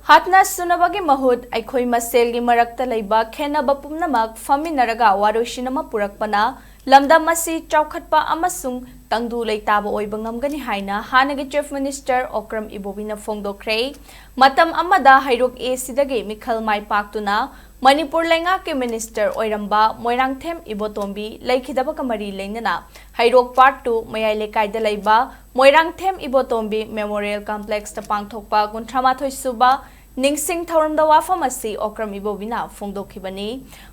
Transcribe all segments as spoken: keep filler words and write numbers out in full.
ꯍꯥꯠꯅ ꯁꯨꯅꯕꯒꯤ ꯃꯍꯨꯠ ꯑꯩꯈꯣꯏ ꯃꯁꯦꯜꯒꯤ ꯃꯔꯛꯇ ꯂꯩꯕ ꯈꯦꯟꯅꯕ ꯄꯨꯝꯅꯃꯛ ꯐꯝꯃꯤꯟꯅꯔꯒ ꯋꯥꯔꯣꯏꯁꯤꯟ ꯑꯃ ꯄꯨꯔꯛꯄꯅ ꯂꯝꯗꯝ ꯑꯁꯤ ꯆꯥꯎꯈꯠꯄ ꯑꯃꯁꯨꯡ ꯇꯪꯗꯨ ꯂꯩꯇꯥꯕ ꯑꯣꯏꯕ ꯉꯝꯒꯅꯤ ꯍꯥꯏꯅ ꯍꯥꯟꯅꯒꯤ Chief Minister ꯑꯣꯀ꯭ꯔꯝ ꯏꯕꯣꯕꯤꯅ ꯐꯣꯡꯗꯣꯛꯈ꯭ꯔꯦ꯫ ꯃꯇꯝ ꯑꯃꯗ ꯍꯩꯔꯣꯛ A ꯁꯤꯗꯒꯤ ꯃꯤꯈꯜ ꯃꯥꯏ ꯄꯥꯛꯇꯨꯅ ꯃꯅꯤꯄꯨꯔ ꯂꯩꯉꯥꯛꯀꯤ Minister ꯑꯣꯏꯔꯝꯕ ꯃꯣꯏꯔꯥꯡꯊꯦꯝ ꯏꯕꯣꯇꯣꯝꯕꯤ ꯂꯩꯈꯤꯗꯕꯒ ꯃꯔꯤ ꯂꯩꯅꯅ ꯍꯩꯔꯣꯛ Part Two ꯃꯌꯥꯏ ꯂꯩꯀꯥꯏꯗ ꯂꯩꯕ ꯃꯣꯏꯔꯥꯡꯊꯦꯝ ꯏꯕꯣꯇꯣꯝꯕꯤ Memorial Complex ꯇ ꯄꯥꯡꯊꯣꯛꯄ ꯀꯨꯟꯊ꯭ꯔꯥ ꯃꯥꯊꯣꯏ ꯁꯨꯕ ꯅꯤꯡꯁꯤꯡ ꯊꯧꯔꯝꯗ ꯋꯥꯐꯝ ꯑꯁꯤ ꯑꯣꯀ꯭ꯔꯝ ꯏꯕꯣꯕꯤꯅ ꯐꯣꯡꯗꯣꯛꯈꯤꯕꯅꯤ꯫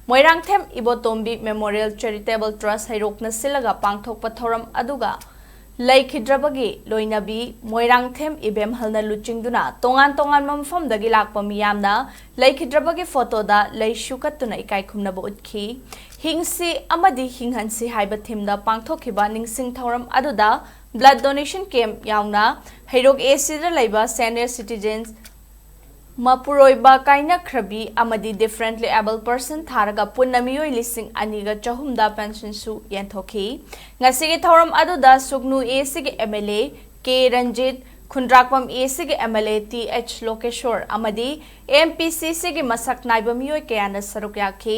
ꯃꯣꯏꯔꯥꯡꯊꯦꯝ ꯏꯕꯣꯇꯣꯝꯕꯤ Memorial Charitable Trust ꯍꯩꯔꯣꯛꯅ ꯁꯤꯜꯂꯒ ꯄꯥꯡꯊꯣꯛꯄ ꯊꯧꯔꯝ ꯑꯗꯨꯒ ꯂꯩꯈꯤꯗ꯭ꯔꯕꯒꯤ ꯂꯣꯏꯅꯕꯤ ꯃꯣꯏꯔꯥꯡꯊꯦꯝ ꯏꯕꯦꯝꯍꯜꯅ ꯂꯨꯆꯤꯡꯗꯨꯅ ꯇꯣꯉꯥꯟ ꯇꯣꯉꯥꯟꯕ ꯃꯐꯝꯗꯒꯤ ꯂꯥꯛꯄ ꯃꯤꯌꯥꯝꯅ ꯂꯩꯈꯤꯗ꯭ꯔꯕꯒꯤ photo ꯗ ꯂꯩꯁꯨ ꯀꯠꯇꯨꯅ ꯏꯀꯥꯏ ꯈꯨꯝꯅꯕ ꯎꯠꯈꯤ꯫ ꯍꯤꯡꯁꯤ ꯑꯃꯗꯤ ꯍꯤꯡꯍꯟꯁꯤ ꯍꯥꯏꯕ theme ꯗ ꯄꯥꯡꯊꯣꯛꯈꯤꯕ ꯅꯤꯡꯁꯤꯡ ꯊꯧꯔꯝ ꯑꯗꯨꯗ blood donation camp ꯌꯥꯎꯅ ꯍꯩꯔꯣꯛ A ꯁꯤꯗ ꯂꯩꯕ senior citizens, ꯃꯄꯨꯔꯣꯏꯕ ꯀꯥꯏꯅꯈ꯭ꯔꯕꯤ ꯑꯃꯗꯤ differently abled person ꯊꯥꯔꯒ ꯄꯨꯟꯅ ꯃꯤꯑꯣꯏ ꯂꯤꯁꯤꯡ ꯑꯅꯤꯒ ꯆꯍꯨꯝꯗ pension ꯁꯨ ꯌꯦꯟꯊꯣꯛꯈꯤ꯫ ꯉꯁꯤꯒꯤ ꯊꯧꯔꯝ ꯑꯗꯨꯗ ꯁꯨꯒꯅꯨ A ꯁꯤꯒꯤ M L A K Ranjit, ꯈꯨꯟꯗ꯭ꯔꯥꯛꯄꯝ A ꯁꯤꯒꯤ M L A T H Lokeshor ꯑꯃꯗꯤ M P C C ꯒꯤ ꯃꯁꯛ ꯅꯥꯏꯕ ꯃꯤꯑꯣꯏ ꯀꯌꯥꯅ ꯁꯔꯨꯛ ꯌꯥꯈꯤ꯫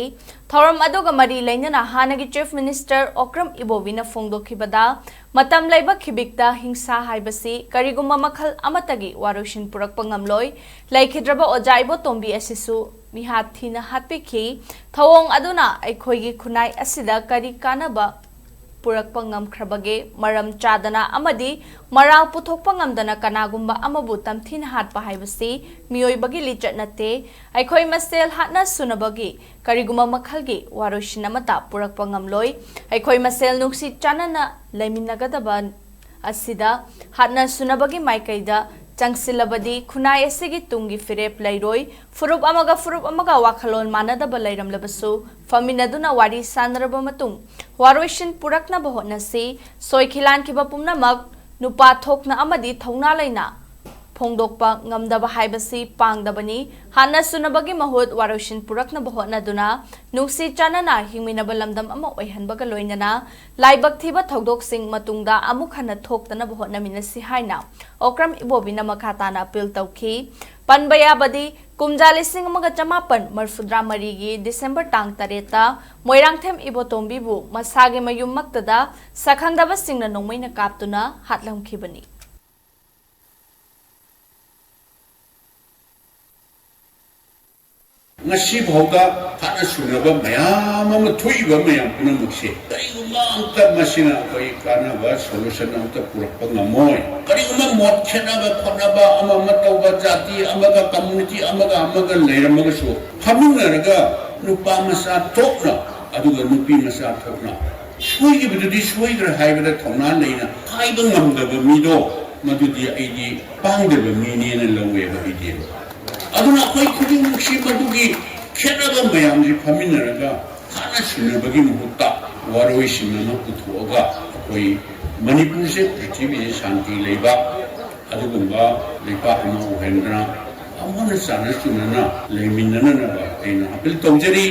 ꯊꯧꯔꯝ ꯑꯗꯨꯒ ꯃꯔꯤ ꯂꯩꯅꯅ ꯍꯥꯟꯅꯒꯤ Chief Minister ꯑꯣꯀ꯭ꯔꯝ ꯏꯕꯣꯕꯤꯅ ꯐꯣꯡꯗꯣꯛꯈꯤꯕꯗ, ꯃꯇꯝ ꯂꯩꯕ ꯈꯤꯕꯤꯛꯇ ꯍꯤꯡꯁꯥ ꯍꯥꯏꯕꯁꯤ ꯀꯔꯤꯒꯨꯝꯕ ꯃꯈꯜ ꯑꯃꯠꯇꯒꯤ ꯋꯥꯔꯣꯏꯁꯤꯟ ꯄꯨꯔꯛꯄ ꯉꯝꯂꯣꯏ꯫ ꯂꯩꯈꯤꯗ꯭ꯔꯕ ꯑꯣꯖꯥ ꯏꯕꯣꯇꯣꯝꯕꯤ ꯑꯁꯤꯁꯨ ꯃꯤꯍꯥꯠ ꯊꯤꯅ ꯍꯥꯠꯄꯤꯈꯤ꯫ ꯊꯧꯑꯣꯡ ꯑꯗꯨꯅ ꯑꯩꯈꯣꯏꯒꯤ ꯈꯨꯟꯅꯥꯏ ꯑꯁꯤꯗ ꯀꯔꯤ ꯀꯥꯟꯅꯕ ꯄꯨꯔꯛꯄ ꯉꯝꯈ꯭ꯔꯕꯒꯦ? ꯃꯔꯝ ꯆꯥꯗꯅ ꯑꯃꯗꯤ ꯃꯔꯥꯜ ꯄꯨꯊꯣꯛꯄ ꯉꯝꯗꯅ ꯀꯅꯥꯒꯨꯝꯕ ꯑꯃꯕꯨ ꯇꯝꯊꯤꯅ ꯍꯥꯠꯄ ꯍꯥꯏꯕꯁꯤ ꯃꯤꯑꯣꯏꯕꯒꯤ ꯂꯤꯆꯠ ꯅꯠꯇꯦ꯫ ꯑꯩꯈꯣꯏ ꯃꯁꯦꯜ ꯍꯥꯠꯅ ꯁꯨꯅꯕꯒꯤ ꯀꯔꯤꯒꯨꯝꯕ ꯃꯈꯜꯒꯤ ꯋꯥꯔꯣꯏꯁꯤꯟ ꯑꯃꯠꯇ ꯄꯨꯔꯛꯄ ꯉꯝꯂꯣꯏ꯫ ꯑꯩꯈꯣꯏ ꯃꯁꯦꯜ ꯅꯨꯡꯁꯤ ꯆꯥꯟꯅꯅ ꯂꯩꯃꯤꯟꯅꯒꯗꯕ ꯑꯁꯤꯗ ꯍꯥꯠꯅ ꯁꯨꯅꯕꯒꯤ ꯃꯥꯏꯀꯩꯗ ꯆꯪꯁꯤꯜꯂꯕꯗꯤ ꯈꯨꯟꯅꯥꯏ ꯑꯁꯤꯒꯤ ꯇꯨꯡꯒꯤ ꯐꯤꯔꯦꯞ ꯂꯩꯔꯣꯏ꯫ ꯐꯨꯔꯨꯞ ꯑꯃꯒ ꯐꯨꯔꯨꯞ ꯑꯃꯒ ꯋꯥꯈꯜꯂꯣꯟ ꯃꯥꯟꯅꯗꯕ ꯂꯩꯔꯝꯂꯕꯁꯨ ꯐꯝꯃꯤꯟꯅꯗꯨꯅ ꯋꯥꯔꯤ ꯁꯥꯟꯅꯔꯕ ꯃꯇꯨꯡ ꯋꯥꯔꯣꯏꯁꯤꯟ ꯄꯨꯔꯛꯅꯕ ꯍꯣꯠꯅꯁꯤ꯫ ꯁꯣꯏꯈꯤ ꯂꯥꯟꯈꯤꯕ ꯄꯨꯝꯅꯃꯛ ꯅꯨꯄꯥ ꯊꯣꯛꯅ ꯑꯃꯗꯤ ꯊꯧꯅꯥ ꯂꯩꯅ ꯐꯣꯡꯗꯣꯛꯄ ꯉꯝꯗꯕ ꯍꯥꯏꯕꯁꯤ ꯄꯥꯡꯗꯕꯅꯤ꯫ ꯍꯥꯠꯅ ꯁꯨꯅꯕꯒꯤ ꯃꯍꯨꯠ ꯋꯥꯔꯣꯏꯁꯤꯟ ꯄꯨꯔꯛꯅꯕ ꯍꯣꯠꯅꯗꯨꯅ ꯅꯨꯡꯁꯤ ꯆꯥꯟꯅꯅ ꯍꯤꯡꯃꯤꯟꯅꯕ ꯂꯝꯗꯝ ꯑꯃ ꯑꯣꯏꯍꯟꯕꯒ ꯂꯣꯏꯅꯅ ꯂꯥꯏꯕꯛ ꯊꯤꯕ ꯊꯧꯗꯣꯛꯁꯤꯡ ꯃꯇꯨꯡꯗ ꯑꯃꯨꯛ ꯍꯟꯅ ꯊꯣꯛꯇꯅꯕ ꯍꯣꯠꯅꯃꯤꯟꯅꯁꯤ ꯍꯥꯏꯅ ꯑꯣꯀ꯭ꯔꯝ ꯏꯕꯣꯕꯤꯅ ꯃꯈꯥ ꯇꯥꯅ appeal ꯇꯧꯈꯤ꯫ ꯄꯟꯕ ꯌꯥꯕꯗꯤ, ꯀꯨꯝꯖꯥ ꯂꯤꯁꯤꯡ ꯑꯃꯒ ꯆꯃꯥꯄꯟ ꯃꯔꯤꯐꯨꯇꯔꯥ ꯃꯔꯤꯒꯤ ꯗꯤꯁꯦꯝꯕꯔ ꯇꯥꯡ ꯇꯔꯦꯠꯇ ꯃꯣꯏꯔꯥꯡꯊꯦꯝ ꯏꯕꯣꯇꯣꯝꯕꯤꯕꯨ ꯃꯁꯥꯒꯤ ꯃꯌꯨꯝꯃꯛꯇꯗ ꯁꯛꯈꯪꯗꯕꯁꯤꯡꯅ ꯅꯣꯡꯃꯩꯅ ꯀꯥꯞꯇꯨꯅ ꯍꯥꯠꯂꯝꯈꯤꯕꯅꯤ꯫ ꯉꯁꯤ ꯐꯥꯎꯗ ꯍꯥꯠꯅ ꯁꯨꯅꯕ ꯃꯌꯥꯝ ꯑꯃ ꯊꯣꯛꯏꯕ ꯃꯌꯥꯝ ꯄꯨꯝꯅꯃꯛꯁꯦ ꯀꯔꯤꯒꯨꯝꯕ ꯑꯝꯇ ꯃꯁꯤꯅ ꯑꯩꯈꯣꯏ ꯀꯥꯟꯅꯕ solution ꯑꯝꯇ ꯄꯨꯔꯛꯄ ꯉꯝꯃꯣꯏ꯫ ꯀꯔꯤꯒꯨꯝꯕ ꯃꯣꯠ ꯈꯦꯠꯅꯕ ꯈꯣꯠꯅꯕ ꯑꯃ ꯑꯃ ꯇꯧꯕ, ꯖꯥꯇꯤ ꯑꯃꯒ community ꯑꯃꯒ ꯑꯃꯒ ꯂꯩꯔꯝꯃꯒꯁꯨ ꯐꯝꯃꯤꯟꯅꯔꯒ ꯅꯨꯄꯥ ꯃꯆꯥ ꯊꯣꯛꯅ ꯑꯗꯨꯒ ꯅꯨꯄꯤ ꯃꯆꯥ ꯊꯣꯛꯅ ꯁꯣꯏꯈꯤꯕꯗꯨꯗꯤ ꯁꯣꯏꯈ꯭ꯔꯦ ꯍꯥꯏꯕꯗ ꯊꯧꯅꯥ ꯂꯩꯅ ꯍꯥꯏꯕ ꯉꯝꯗꯕ ꯃꯤꯗꯣ, ꯃꯗꯨꯗꯤ ꯑꯩꯗꯤ ꯄꯥꯡꯗꯕ ꯃꯤꯅꯦꯅ ꯂꯧꯋꯦꯕ ꯑꯩꯗꯤ꯫ ꯑꯗꯨꯅ ꯑꯩꯈꯣꯏ ꯈꯨꯗꯤꯡꯃꯛꯁꯤ ꯃꯗꯨꯒꯤ ꯈꯦꯠꯅꯕ ꯃꯌꯥꯝꯁꯤ ꯐꯝꯃꯤꯟꯅꯔꯒ ꯍꯥꯠꯅ ꯁꯨꯅꯕꯒꯤ ꯃꯍꯨꯠꯇ ꯋꯥꯔꯣꯏꯁꯤꯟ ꯑꯃ ꯄꯨꯊꯣꯛꯑꯒ ꯑꯩꯈꯣꯏ ꯃꯅꯤꯄꯨꯔꯁꯦ ꯄ꯭ꯔꯤꯊꯤꯕꯤꯁꯦ ꯁꯥꯟꯇꯤ ꯂꯩꯕ ꯑꯗꯨꯒꯨꯝꯕ ꯂꯩꯄꯥꯛ ꯑꯃ ꯑꯣꯏꯍꯟꯗꯅ ꯑꯃꯨꯛ ꯍꯟꯅ ꯆꯥꯟꯅ ꯆꯨꯅꯅ ꯂꯩꯃꯤꯟꯅꯅꯅꯕ ꯑꯩꯅ ꯑꯄꯤꯜ ꯇꯧꯖꯔꯤ꯫